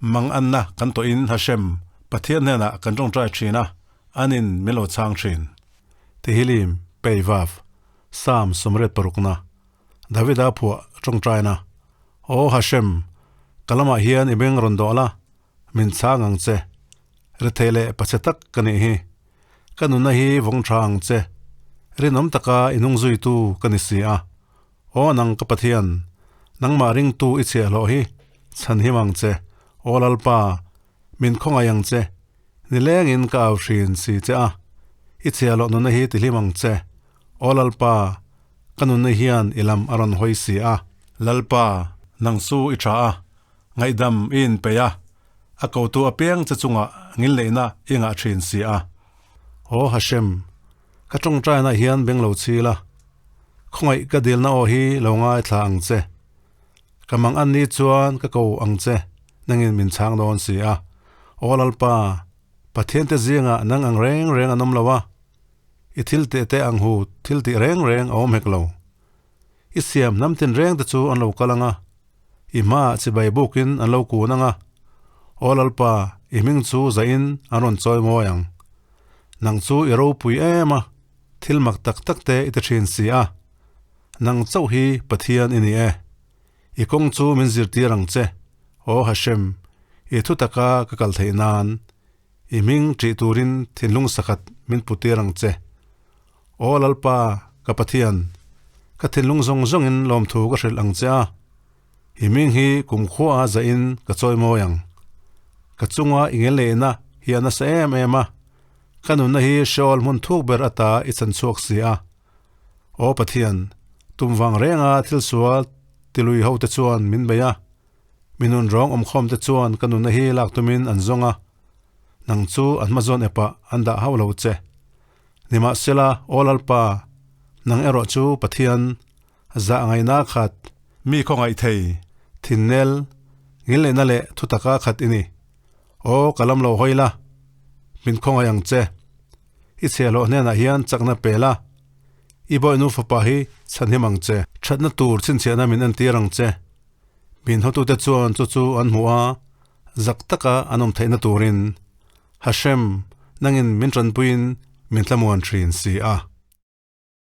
Mang anna kan tawhin Hashem, Pathian hnenah kan tawngtai thin a, anin min lo chhang thin. Tehillim, Pei Vav, Psalm 86na, Davida phuah tawngtaina, Aw Hashem, ka lamah hian i beng rawn dawh la, min chhang ang che. Rethei leh pachhe tak ka nih hi. Ka nunna hi vawng tha ang che. Rinawm taka i hnung zuitu ka ni si a. Aw nang ka Pathian, nangmah ringtu i chhiahhlawh hi chhan him ang che. Aw Lalpa, min khawngaih ang che. Nilengin ka au hrin si che a. I chhiahhlawh nunna hi tihlim ang che. Aw Lalpa, ka nunna hian i lam a rawn hawi si a. Lalpa, nang chu i tha a, ngaihdam i inpeih a, a kotu apiang che chungah ngilneihna i ngah thin si a. Aw Hashem, ka tawngtainah hian beng lo chil a, khawngaih ka dilna aw hi lo ngaithla ang che. Ka mang an ni chuan ka ko ang che, nangin min chhang dawn si a. Aw Lalpa, Pathiante zingah nang ang reng reng an awm lo a, i thil teh te ang hu thil tih reng reng a awm hek lo. I siam hnam tin reng te chu an lo kal ang a, i hmaah chibai bukin an lo kun ang a, Aw Lalpa, i hming chu zahin an rawn chawi mawi ang. Nang chu i ropui em a, thil mak tak tak te i ti thin si a. Nang chauh hi Pathian i ni e. I kawng chu min zirtir ang che, Aw Hashem, i thu taka ka kal theih nan. I hming ṭih turin thinlung sakhat min putir ang che. Aw Lalpa, ka Pathian, ka thinlung zawng zawngin lawmthu ka hrilh ang che a, i hming hi kumkhua zahin ka chawimawi ang. Ka chunga i ngelneihna hi a nasa em em a, ka nunna hi Sheol hmun thuk ber ata i chan chhuak si a. Aw Pathian, tum vang renga thil sual tilui hote chuan min bei a, Mi nun rawng awmkhawm te chuan ka nunna hi lak tumin an zawng a, nang chu an hmazawn epah an dah hauh lo che. Nimahsela, Aw Lalpa, nang erawh chu Pathian, zah ngaihna khat, mi khawngaih thei, thinnel, ngilneihna leh thutaka khat i ni. Aw, ka lam lo hawi la, min khawngaih ang che. I chhiahhlawh hnenah hian chakna pe la, i bawihnu fapa hi chhanhim ang che. Thatna tur chhinchhiahna min entir ang che. Min hotute chuan chu chu an hmuh a, zak taka an awm theihna turin Hashem nangin min tanpuiin min tlamuan thin si a.